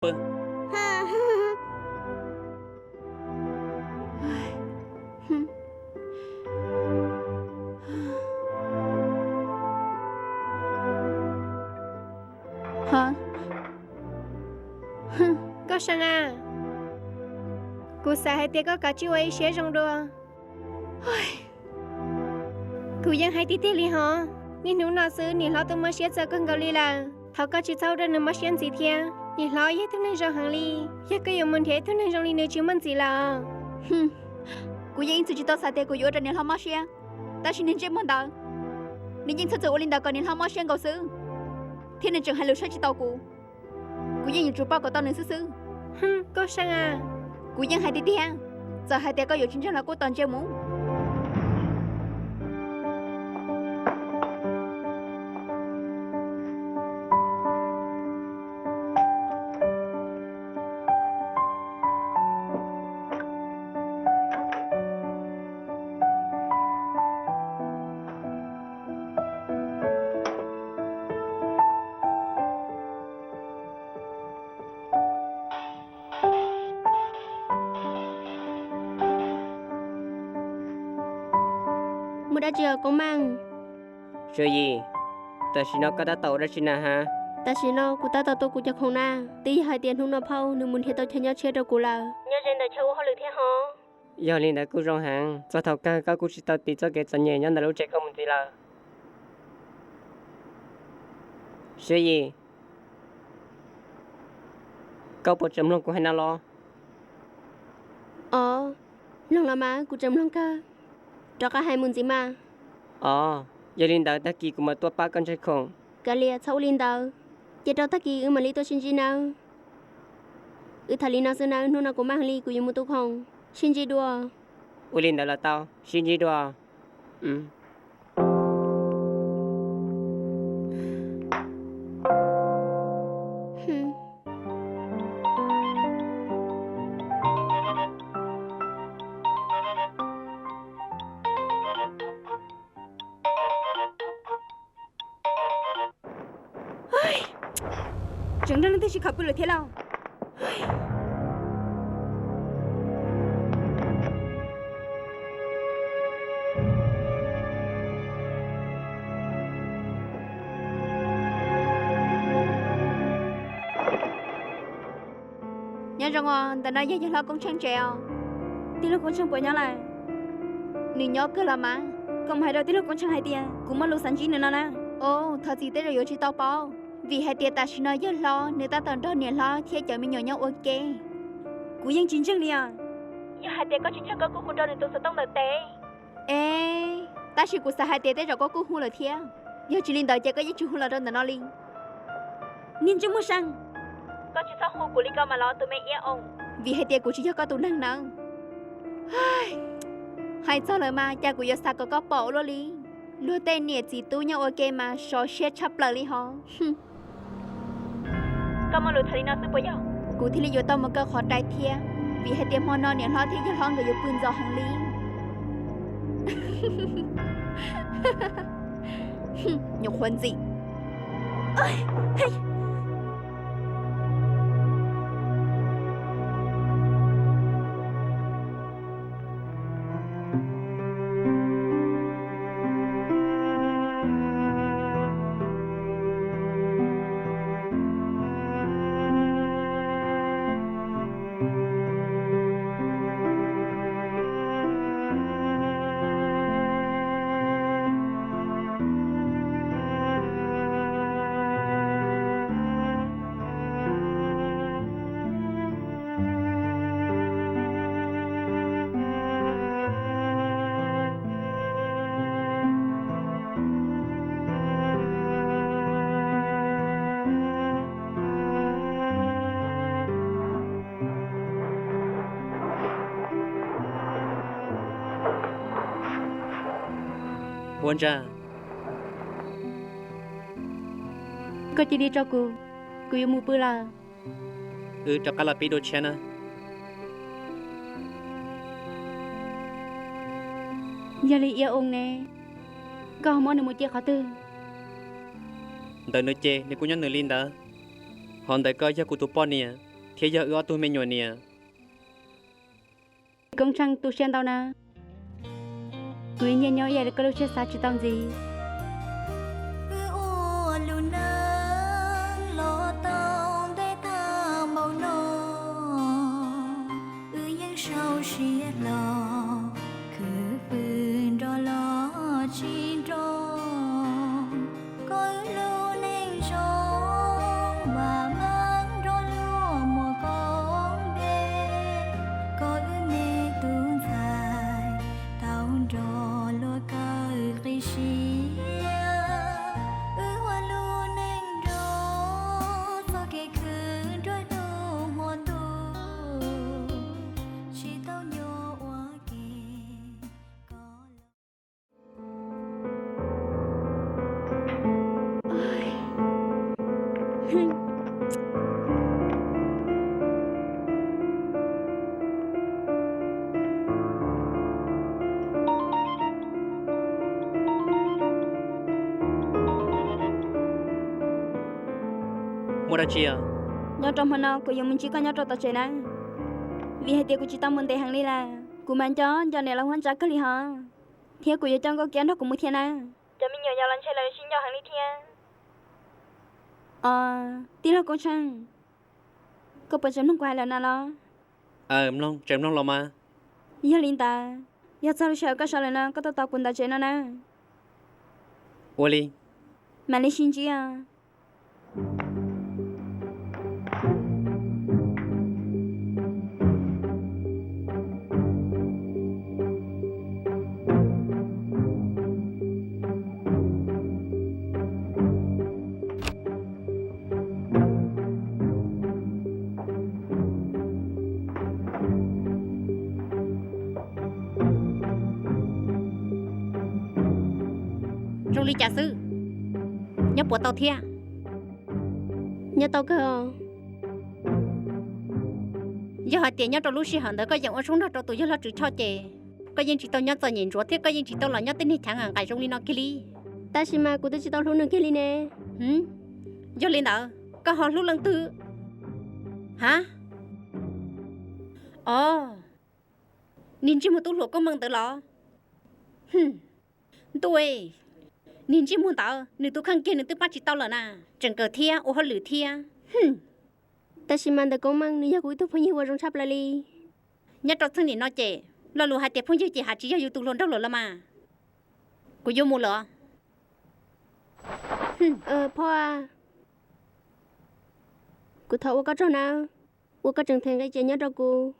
pw. Koj Seej a, kuv xav hais tias koj kav tsij ua ib siab zoo dua. Kuv yeej hais tiag tiag li hos, niaj hnub no xwb niam hlob twb mob siab txaus kawg nkaus li lawm. Thov koj tsis txhob ua rau nws mob siab ntxiv thiab. Niam hlob yog ib tug neeg zoo heev li, yog koj yuav mus nrhiav ib tug neeg zoo li nws tsis muaj ntxiv lawm. Kuv yeej ib txwm tsis tau xav tias kuv yuav ua rau niam hlob mob siab, tab sis niag ntsej muag ntawd, nws yeej txhob txwm ua li ntawd kom niam hlob mob siab nkaus xwb, thiab nws tseem hais lus saib tsis taus kuv. Kuv yeej yuav tsum pauj kom tau nws xwb xwb. Koj Seej a, kuv yeej hais tiag tiag, txawm hais tias koj yuav tsis ntseeg los kuj tos ntsia mus. Muaj dab tsi os Koob Meej? Sawv Yim, tam sim no koj tab tom ua dab tsi na hab? Tam sim no kuv tab tom tua kuv cov khoom na. Twb yog hais tias hnub no phauj nws mus nrhiav tau chaw nyob tshiab rau kuv lawm. Nyob ze ntawm chaw ua hauj lwm thiab hov. Yog li ntawd kuj zoo heev, txog thaum kawg koj kuj tsis tau tiv txoj kev txom nyem nyob ntawm lub tsev koj mus ntxiv lawm. Sawv Yim, koj puas tseem mloog kuv hais no los? Os, mloog los mas kuv tseem mloog kawg. Rov qab hais mus ntxiv mas. Os, yog li ntawd tag kis kuv mam tuaj pab koj ntsaig khoom. Kav liam, txhob ua li ntawd. Cia rau tag kis wb mam li tuaj sib ntsib nawb. Wb tham li no xwb nawb, hnub no kuv maj heev li kuv yuav mus tu khoom. Sib ntsib dua. Ua li ntawd los tau, sib ntsib dua. Tseem nrog leej twg sib khawm pw lawm thiab lauj? Nyob zoo os, ntawm no yog yawg hlob Koob Tsheej tsev os. Tij laug Koob Tsheej puas nyob lawm? Nws nyob kawg los mas. Koj mus hais rau tij laug Koob Tsheej hais tias kuv muaj lus xav ntsib nws no na. Os, thov txim, tej zaum yuav tsis tau paub, vim hais tias tam sim no yawg hlob nws tab tom nrog niam hlob thiab cov me nyuam nyob ua ke. Kuv yeej tsis ntseeg li os. Yog hais tias koj tsis ntseeg koj kuj hu rau nws tus xov tooj ntawm tes. Es, tab sis kuv xav hais tias tej zaum koj kuj hu lawm thiab. Yog tsis li ntawd ces koj yeej tsis hu los rau ntawm no li. Niag ntsej muag Seej, koj tsis txhob hu kuv li ko mas los tus me iab oo, vim hais tias kuv tsis yog koj tus neeg nawb. Hais txog lawm mas cas kuv yuav xav kom koj pom ua luaj li. Luag tej niam txiv tub nyob ua ke mas sov siab tshaj plaws li hos. Koj muaj lus tham li no xwb puas yog? Kuv thiaj li yuav tau mus kaw qhov rai thiab, vim hais tias hmo no niam hlob thiab yawg hlob nkawd yuav pw ntxov heev li. Nyuam qhuav ntxim. Huab ntsa, koj cia li tso kuv, kuv yuav mus pw lawm. Wb rov qab los pib dua tshiab na. Yog li Iab Oo ne, koj ho muab nws mus cia qhov twg? Ntawm nws ces nws kuj nyob nws li ntawd, ho ntawm koj yog kuv tus poj niam, thiab yog wb ob tug me nyuam niam. Koob Tsheej, tu siab ntau na. Kuv nyiam nyob ib yam li koj lub siab xav tsis tau ntxiv. Wb ua lub neej los tau ntev tag npaum no, wb yeej sau siab hlo, khwv fwm nrog los tsis nrog. Koj wb lub neej zoo, vam meej nrog luag muaj koob npe. Koj wb me tub ntxhais, tau nrog luag kawm qis siab. Wb ua lub neej nrog, txoj kev khwv nruab hnub hmo ntuj, tsis tau nyuaj ua ke. Muaj dab tsi? Nyob rau hmo no kuv yuav mus ntsib koj nyob rau tom tsev nawb, vim hais tias kuv tsis tau mus ntev heev li lawm. Kuv mas nco nco niam laus Huab Ntsa kawg li hos, thiab kuv yuav coj Nkauj Kiab nrog kuv mus thiab nawb. Cov me nyuam yau los ntshe lawv sib nco heev li thiab. Os, tij laug Koob Tsheej, koj puas tseem mloog kuv hais lawm na los? Aw, mloog, tseem mloog los mas. Yog li ntawd, yog txog lub sij hawm koj sawv lawm no koj tuaj tos kuv ntawm tsev no nawb. Ua li. Mam li sib ntsib os. Zoo li cas xwb? Nyob puas tau thiab? Nyob tau kawg. Yog hais tias nyob rau lub sij hawm ntawd koj yeem ua tshoob nrog rau tus yawg Loj Tswv Choj ces koj yeej tsis tau nyob txom nyem ntsuav thiab koj yeej tsis tau los nyob tej niag chav nqaim nqaim zoo li no kiag li. Tab sis mas kuv twb tsis tau hlub nws kiag li ne. Yog li ntawd koj ho hlub leej twg? Ha? Os, niag ntsej muag tub hluas Koob Meej ntawd los? Ntuj, niag ntsej muag ntawd nws tus kheej kiag nws twb pab tsis tau lawm na, tseem kawm thiab ua hauj lwm thiab. Tab sis mas ntawm Koob Meej nws yog kuv ib tug phooj ywg uas zoo tshaj plaws li. Nyob rau txheej nim no ces lo lus hais tias phooj ywg ces haj tsis yog yus tus hluas nraug lawm los mas. Kuv yuav mus lawm. Phauj, kuv thov ua koj tsaug nawb, uas koj tseem them nqi ces nyob rau kuv.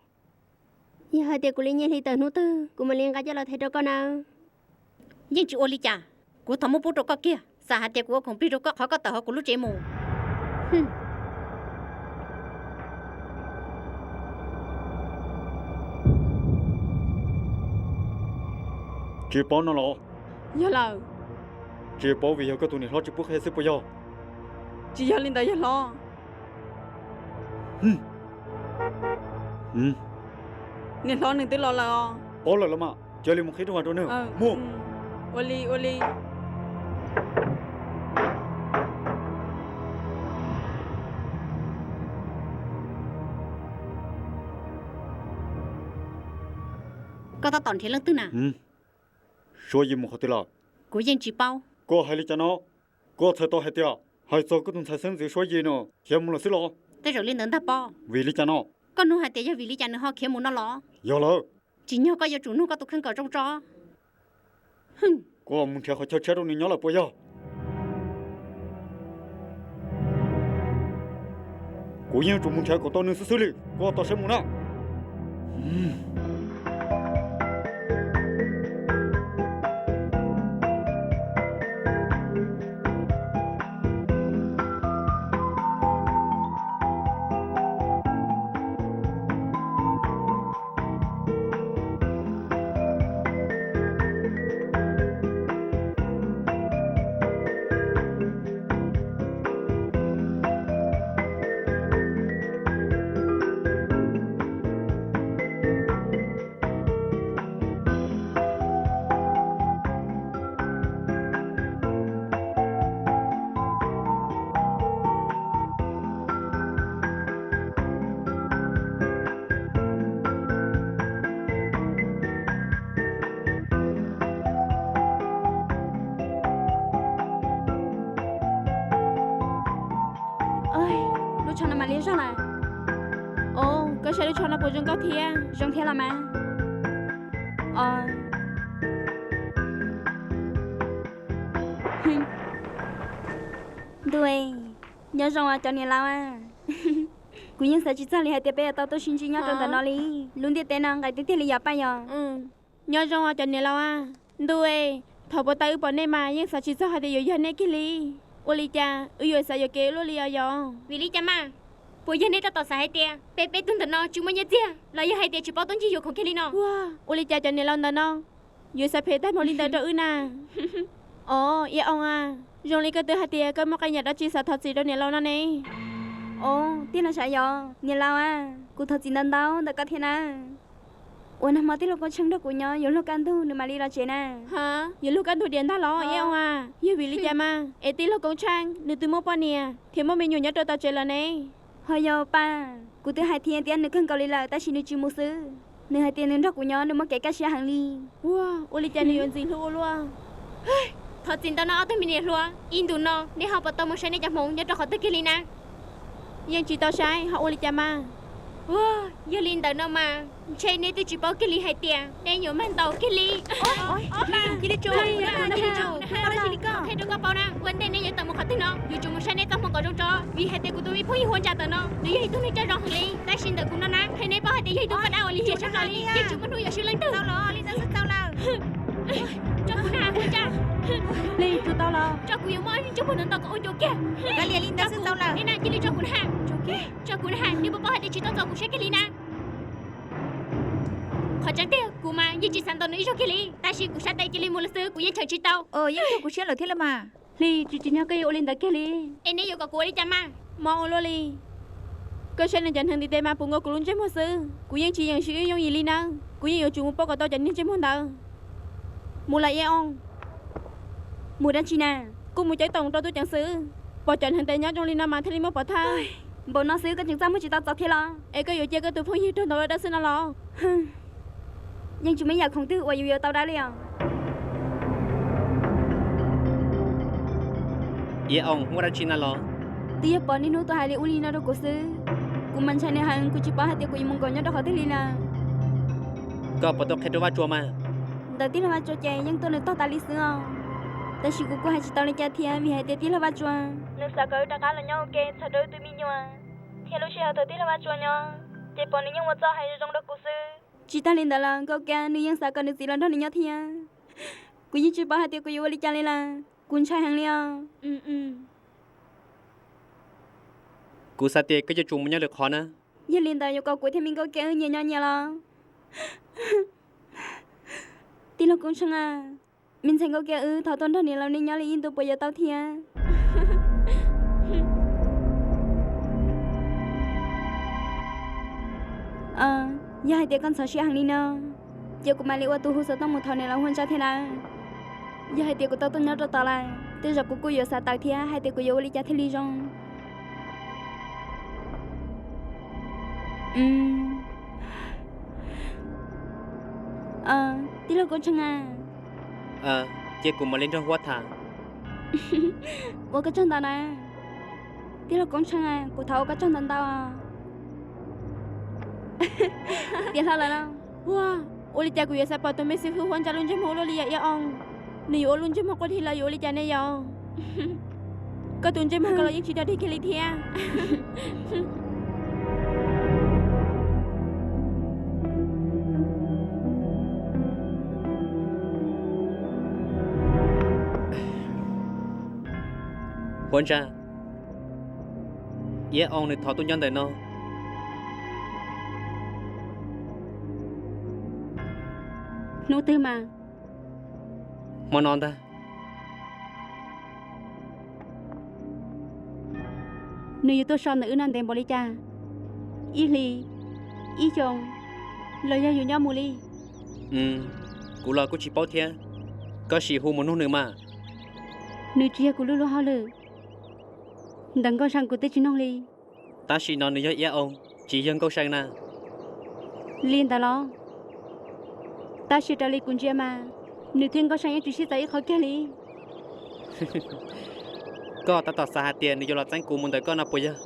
Yog hais tias kuv li nyiaj hli tawm hnub twg kuv mam li nqa coj los them rau koj nawb. Yeej tsis ua li cas, kuv thov muab pub rau koj kiag, xam hais tias kuv ua khoom plig rau koj qhov koj tawm hauv kuv lub tsev mus. Tsis paub no los? Yog lawm. Tsis paub vim yog koj tus niam hlob tsis pub qhia xwb puas yog? Tsis yog li ntawd yawg hlob. Niam hlob nws twb los lawm os. Paub lawm los mas, cia li mus qhib rooj vas rau nws. Mus. Ua li, ua li. Koj tab tom nrhiav leej twg na? Suab Yig mus qhov twg lawm? Kuv yeej tsis paub. Koj hais li cas no? Koj txhais tau hais tias hais txog koj tus ntxhais xeeb ntxwv Suab Yig no khiav mus lawm xwb los? Tej zaum li ntawd ntag pob. Vim li cas no? Koj nug hais tias yog vim li cas nws ho khiav mus no los? Yog lawm. Tsim nyog koj yuav tsum nug koj tus kheej kom zoo tso. Koj mus nrhiav qhov chaw tshiab rau nws nyob lawm puas yog? Kuv yeej yuav tsum mus nrhiav kom tau nws xwb xwb li, koj tos saib mus na. Zog lawm. Os, koj saib lub tsho no puas zoo nkauj thiab? Zoo thiab los mas. Os. Ntuj, nyob zoo os cov niam laus a. Kuv yeej xav tsis txog li hais tias peb yuav tau tuaj sib ntsib nyob rau ntawm no li. Lub ntiaj teb no nqaim tiag tiag li yom Paj yom? Nyob zoo os cov niam laus a. Ntuj, thaum puag ta wb pom nej mas yeej xav tsis txog hais tias yuav yog nej kiag li. Ua li cas wb yuav xav yuam kev wb luaj li os yom? Vim li cas mas? Puas yog nej tab tom xav hais tias peb peb tug ntawm no tsis muaj nyiaj txiag los yog hais tias tsis paub tub ncig yuam khoom kiag li no? Ua li cas cov niam laus ntawm no yuav xav phem tag npaum li ntawd rau wb na? Os, Iab Oos a, zoo li koj twb hais tias koj muaj qee yam dab tsi xav thov txim rau niam laus no ne. Os, tij laug Sav Yos, niam laus a, kuv thov txim ntau ntau ntawm koj thiab na. Ua nag hmo tij laug Koob Tsheej nrog kuv nyob yuav luag kaj ntug nws mam li los tsev na. Ha, yuav luag kaj ntug diam ntag los Iab Oos a? Yog vim li cas mas es tij laug Koob Tsheej nws twb muaj poj niam thiab muaj me nyuam nyob rau tom tsev lawm ne. Ho yog Paj, kuv twb hais thiab tias nws kawg nkaus li lawm tab sis nws tsis mus xwb. Nws hais tias nws nrog kuv nyob nws muaj kev kaj siab heev li. Ua, ua li cas nws yuav ntxim hlub ua luaj? Thov txim ntau no ob tug me niam hluas, ib ntus no nej ho puas tau mus saib nej cov hmoov nyob rau qhov twg kiag li na? Yeej tsis tau saib, ho ua li cas mas? Ua, yog li ntawd no mas ntshe nej twb tsis paub kiag li hais tias nej yuav mag ntaus kiag li. Cia li tso, cia li tso, qhia rau koj paub na, ua ntej nej yuav tawm mus qhov twg no yuav tsum mus saib nej txoj hmoo kom zoo tso, vim hais tias kuv tus me phooj ywg Huab Ntsa ntawm no nws yog ib tug neeg coj zoo heev li, tab sis ntawm kuv no na, qhia nej paub hais tias yog ib tug poj dab uas lim hiam tshaj plaws li, yeej tsis muaj hnub yuav swb leej twg. Tso kuv na Huab Ntsa. Li tso tau los? Tso kuv yuav muab ntsej muag ntawm no kom ua cua kiag. Li ntawd xwb tau lawm. Cia li tso kuv na. Tso kuv na, nej puas paub hais tias tsis tau txaus kuv siab kiag li na? Qhov tseeb tiag kuv mas yeej tsis xav ntaus nws ib zaug kiag li, tab sis kuv sab tes cia li mus lawm xwb kuv yeej cheem tsis tau. Yeej txog kuv siab lawm thiab los mas. Hli, tsis tsim nyog koj yuav ua li ntawd kiag li. Es nej yuav kom kuv ua li cas mas? Mob ua luaj li. Koj saib nws cov hneev ntiv tes mas puv nkaus kuv lub ntsej muag xwb. Kuv yeej tsis yeem siv wb yooj yim li nawb, kuv yeej yuav tsum mus pauj kom tau cov niag ntsej muag ntawd. Mus lawm Iab Oos. Mus dab tsi na? Kuj mus ceeb toom rau tub ceev xwm, pom cov hneev tes nyob zoo li no mas thiaj li muaj pov thawj. Npaum no xwb koj tseem txaj muag tsis tau txaus thiab los? Es koj yuav cia koj tus phooj ywg raug ntaus ua dawb xwb no los? Yeej tsis muaj ib yam khoom twg uas yus yuav tau dawb li os. Iab Oos, muaj dab tsi na los? Twb yog pom niaj hnub tuaj hais li ub li no rau kuv xwb. Kuv mas ntshai nws heev, kuv tsis paub hais tias kuv yuav mus nkaum nyob rau qhov twg li lawm. Koj puas tau qhia rau Vaj Tsua mas? Ntawm tij laug Vaj Tsua ces yeej tuaj nws tog tas li xwb os. Tab sis kuv kuj hais tsis tau li cas thiab vim hais tias tij laug Vaj Tsua nws xav kom wb rov qab los nyob ua ke txog rau wb tus me nyuam. Thiab lub sij hawm thaum tij laug Vaj Tsua nyob ces pom nws yeej ua txoj hais zoo zoo rau kuv xwb. Tsis tag li ntawd los Nkauj Kiab nws yeej xav kom nws txiv los nrog nws nyob thiab. Kuv yeej tsis paub hais tias kuv yuav ua li cas li lawm, kuv ntshai heev li os. Kuv xav tias koj yuav tsum mus nyob lwm qhov na. Yog li ntawd yuav kom kuv thiab me Nkauj Kiab wb nyias nyob nyias los? Tij laug Koob Tsheej a, me ntxhais Nkauj Kiab wb thov tuaj nrog niam laus nej nyob li ib ntus puas yuav tau thiab? Yog hais tias koj ntxhov siab heev li no, ces kuv mam li ua tus hu xov tooj mus thov niam laus Huab Ntsa thiab nawb. Yog hais tias kuv tau tuaj nyob rau tod lawm, tej zaum kuv kuj yuav xav tawm thiab hais tias kuv yuav ua li cas thiaj li zoo. Tij laug Koob Tsheej a. Cia kuv mam li nrog Huab tham. Ua koj tsaug ntau na. Tij laug Koob Tsheej a, kuv thov ua koj tsaug ntau ntau. Tias hlo lawm lauj. Ua, ua li cas kuv yuav xav pom tus me xib fwb Huab Ntsa lub ntsej muag ua luaj li yam Iab Oos? Nws yuav ua lub ntsej muag quaj dig los yuav ua li cas ne yom? Koj tus ntsej muag ko los yeej tsis dog dig kiag li thiab. Huab Ntsa, Iab Oos nws thov tuaj nyob ntawm no. Hnub twg mas? Hmo no ntag. Nws yuav tuaj so ntawm wb no ntev npaum li cas? Ib hlis, ib xyoos, los yog yus nyob mus li? Kuv los kuj tsis paub thiab. Koj sim hu mus nug nws mas. Nws tsis yog kuv lub luag hauj lwm. Ntawm Nkauj See kuv twb tsis noog li. Tab sis no nws yog Iab Oos, tsis yog Nkauj See na. Li ntawd los? Tab sis raws li kuv ntsia mas, nws thiab Nkauj See yeej tsis sib txawv ib qho kiag li. Koj tab tom xav hais tias nws yuav los txeeb kuv mus ntawm koj no puas yog?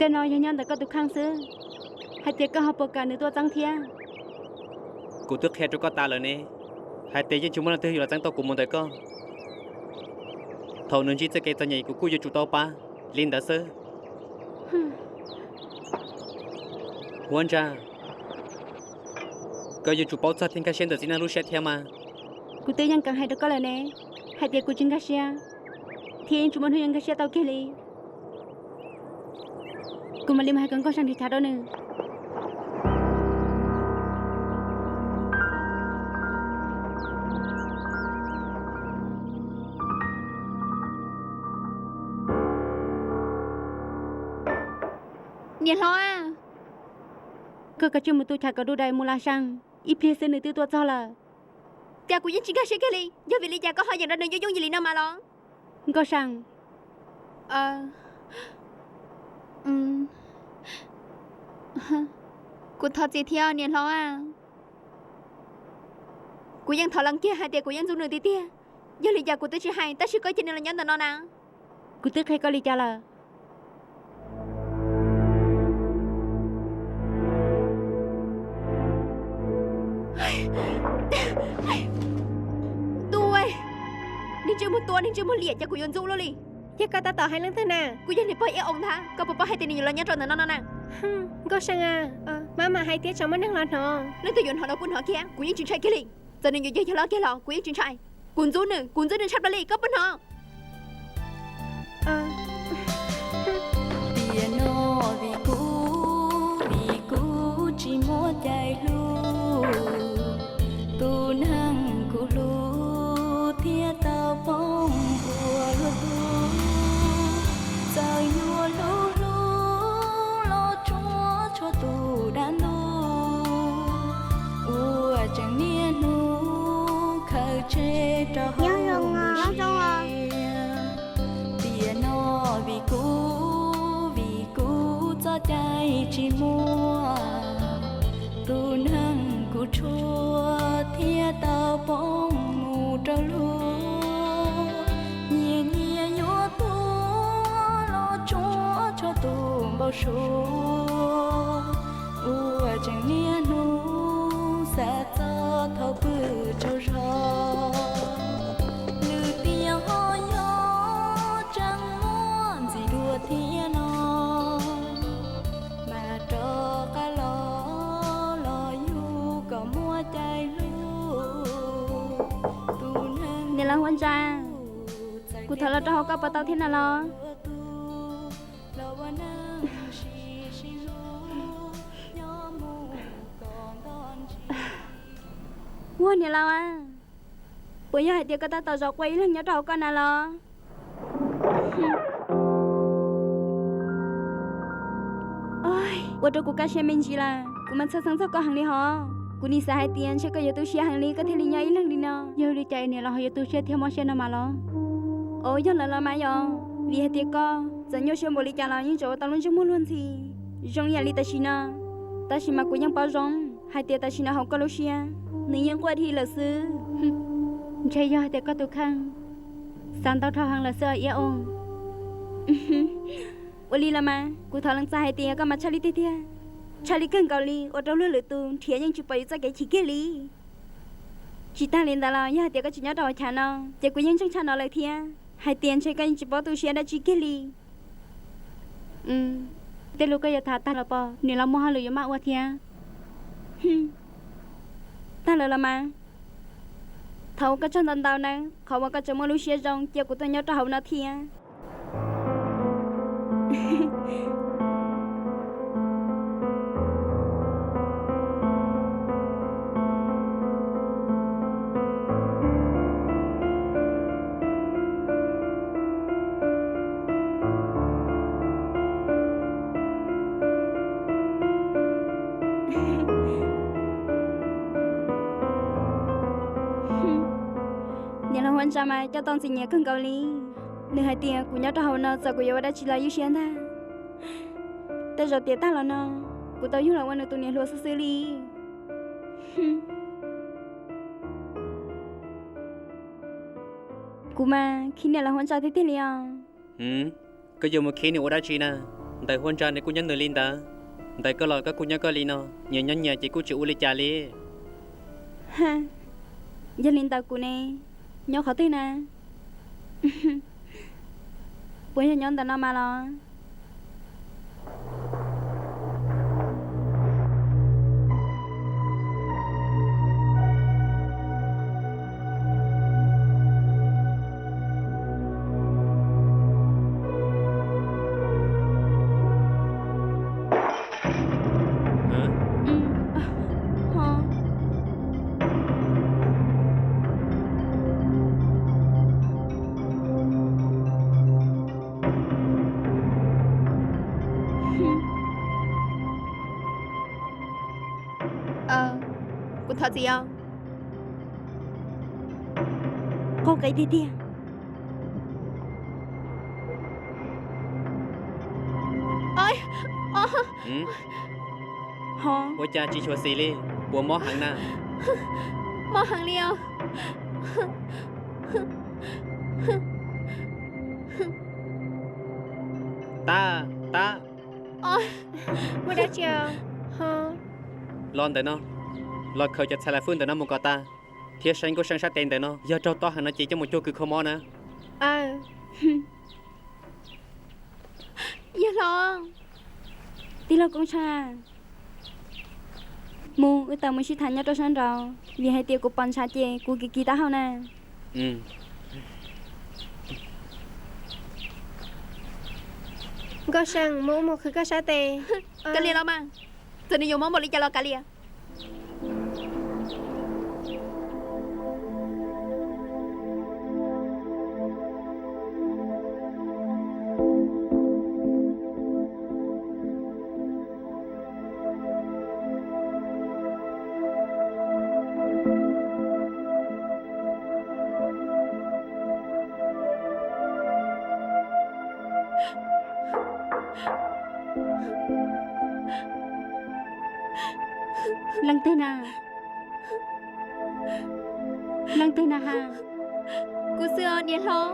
Tej no yog nyob ntawm koj tus kheej xwb, hais tias koj ho puas kam nws tuaj txeeb thiab? Kuv twb qhia rau koj tas lawm ne, hais tias yeej tsis muaj leej twg yuav los txeeb tau kuv mus ntawm koj. Thaum nws ntsib txoj kev txom nyem kuv kuj yuav tsum tau pab, li ntawd xwb. Huab Ntsa, koj yuav tsum paub txog thiab nkag siab ntawm txiv neej lub siab thiab mas. Kuv twb yeej kam hais rau koj lawm ne, hais tias kuv tsis nkag siab, thiab yeej tsis muaj hnub yuav nkag siab tau kiag li. Kuv mam li mus hais kom Nkauj Seej nrhiav chaw rau nws. Niam hlob, koj kav tsij mus tu chaw kom du dais mus Lam Seej, ib pliag xwb nws twb tuaj txog lawm. Cas kuv yeej tsis nkag siab kiag li, yog vim li cas koj ho yeem rau nws yooj yooj yim li no mas los? Nkauj Seej, kuv thov txim thiab niam hlob. Kuv yeej thov lees kiag hais tias kuv yeej ntxub nws tiag tiag. Yog li cas kuv twb tsis hais, tab sis koj cia nws los nyob ntawm no na. Kuv twb qhia koj li cas lawm? Tub, niag ntsej muag tuab, niag ntsej muag liam, cas kuv yuav ntxub luaj li. Yog koj tab tom hais leej twg na? Kuj yog niag pog Iab Oo ntag, koj puas paub hais tias nws yuav los nyob rau ntawm no no na? Nkauj Seej, maj mam hais thiab tsam muaj neeg los hnov. Leej twg yuav hnov los kuj hnov kiag, kuv yeej tsis ntshai kiag li. Txawm nws yuav yog yog los kiag los kuv yeej tsis ntshai. Kuv ntxub nws, kuv ntxub nws tshaj plaws li, koj puas hnov? Tiam no vim kuv, vim kuv tsis muaj cai hlub, tus neeg kuv hlub thiaj tau poob ua luag tug. Txawm yuav hlub hlub los tsuas tshuav tus dab ntub, ua tseem niaj hnub khaws tseg rau hauv nws siab. Tiam no vim kuv, vim kuv txoj cai tsis muaj, tus neeg kuv tshuav thiaj tau poob mus rau luag. Nyias nyias yuav tuag los tsuas tshuav tus npau suav, ua tseem niaj hnub xav txog thaum pw tsaug zog. Lwm tiam ho yog tseem muaj ntxim dua thiab no, mas rov qab los los yug kom muaj cai hlub. Niam laus Huab Ntsa, kuv thov los rau hauv koj puas tau thiab na los? Ua niam laus, puas yog hais tias koj tab tom zov quaj ib leeg nyob rau hauv koj na los? Ua rau kuv kaj siab me ntsis lawm, kuv mas txhawj xeeb txog koj heev li hos. Kuv nim xav hais tias ntshe koj yuav tu siab heev li koj thiaj li nyob ib leeg li no. Yog li cas es niam laus ho yuav tu siab thiab mob siab no mas los? Os, yog lawm los mas yog vim hais tias koj txawm nyuaj siab npaum li cas los yeej tseem ua tau lub ntsej muag luag ntxhi zoo ib yam li tam sim no. Tab sis mas kuv yeej paub zoo hais tias tam sim no hauv koj lub siab nws yeej quaj dhi lawm xwb. Ntshe yog hais tias koj tus kheej xav ntau dhau heev lawm xwb os Iab Oo. Ua li los mas kuv thov lees txais hais tias koj mas tshaj li tiag tiag, tshaj li kawg nkaus li, ua rau luag lwm tus nrhiav yeej tsis pom yus txoj kev chim kiag li. Tsis tag li ntawd los yog hais tias koj tsis nyob rau hauv chav no ces kuv yeej ntseeg tshaj no lawm thiab hais tias ntshe koj yeej tsis paub tu siab dab tsi kiag li. Tej lus koj yuav tham tag lawm pom niam laus muaj hauj lwm yuav maj ua thiab. Tag lawm los mas. Thov ua koj tsaug ntau ntau nawb, qhov uas koj tseem muaj lub siab zoo cia kuv tuaj nyob rau hauv no thiab. Niam laus Huab Ntsa mas coj tau ntxim nyiam kawg nkaus li. Nws hais tias kuv nyob rau hauv no txawm kuv yuav ua dab tsi los ywj siab ntag. Tej zaum tiam tag los no kuv tau yug los ua nws tus niam hluas xwb xwb li. Kuv mas khib niam laus Huab Ntsa tiag tiag li os. Koj yuav mus khib nws ua dab tsi na? Ntawm Huab Ntsa nws kuj nyob nws li ntawd. Ntawm koj los koj kuj nyob koj li no, nyias nyob nyias ces kuj tsis ua li cas li. Yog li ntawm kuv ne, nyob qhov twg na? Puas yog nyob ntawm no mas los? Kuv thov txim os. Qaug qe tiag tiag. Ua cas tsis xyuam xim li? Puas mob heev na? Mob heev li os. Tab, tab. Muaj dab tsi? Los ntawm no, los khaws cov txhais las fwj ntawm no mus kom tas, thiab seeb kuj seeb sab tes ntawm no, yog raug tob heev no ces coj mus cuag kws kho mob na. Yawg hlob. Tij laug Koob Tsheej, mus wb tau mus sib tham nyob rau sab nraud, vim hais tias kuv pom ntshav ces kuv kis kis taub hau na. Nkauj Seej, mus mus qhwv koj sab tes. Kav liam los mas, txawm nws yuav mob npaum li cas los kav liam. Leej twg na? Leej twg na ha? Kuv xwb os niam hlob.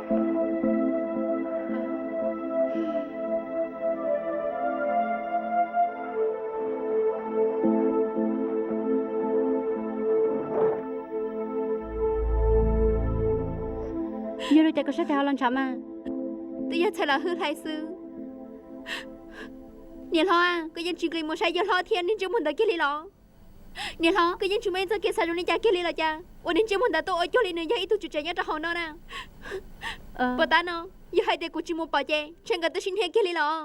Yog li cas koj sab tes ho los ntshav mas? Twb yog txhais las hwj hlais xwb. Niam hlob, koj yeej tsis nqis mus saib yawg hlob thiab niag ntsej muag ntawd kiag li los? Niam hlob, koj yeej tsis muaj ib txoj kev xav zoo li cas kiag li los cas? Ua niag ntsej muag ntawd tuaj ua cuag li nws yog ib tug tswv tsev nyob rau hauv no na. Puas tab no, yog hais tias kuv tsis mus pom ces ntshe nkawd twb sib hnia kiag li los?